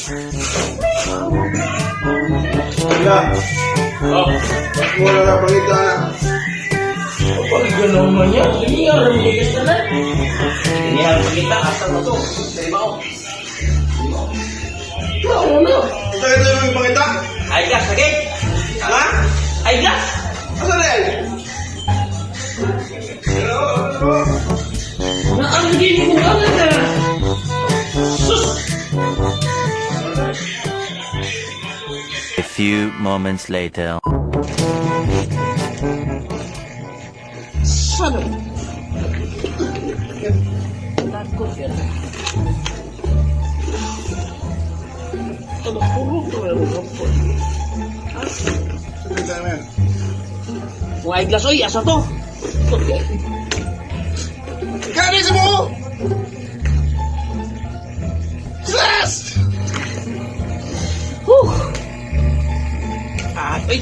Wala. Oh, Wala na pangita na. pag gano'n man yan, hindi nga rin bigas na na. Hindi nga pagkita, asa na to? Sa iba ko. Oo na. Ito ito yung pangita. Ay, gas, lagi. Ha? Ay, gas! Asa na yan? Naanggin ko ka na. Sus! A few moments later. Sana. Takot yan. Ano, puro to meron ako. Pangita na yan. Kung ay glass, oy, asa to? Kaya sa mo! Slash! Whew! Ah, ay!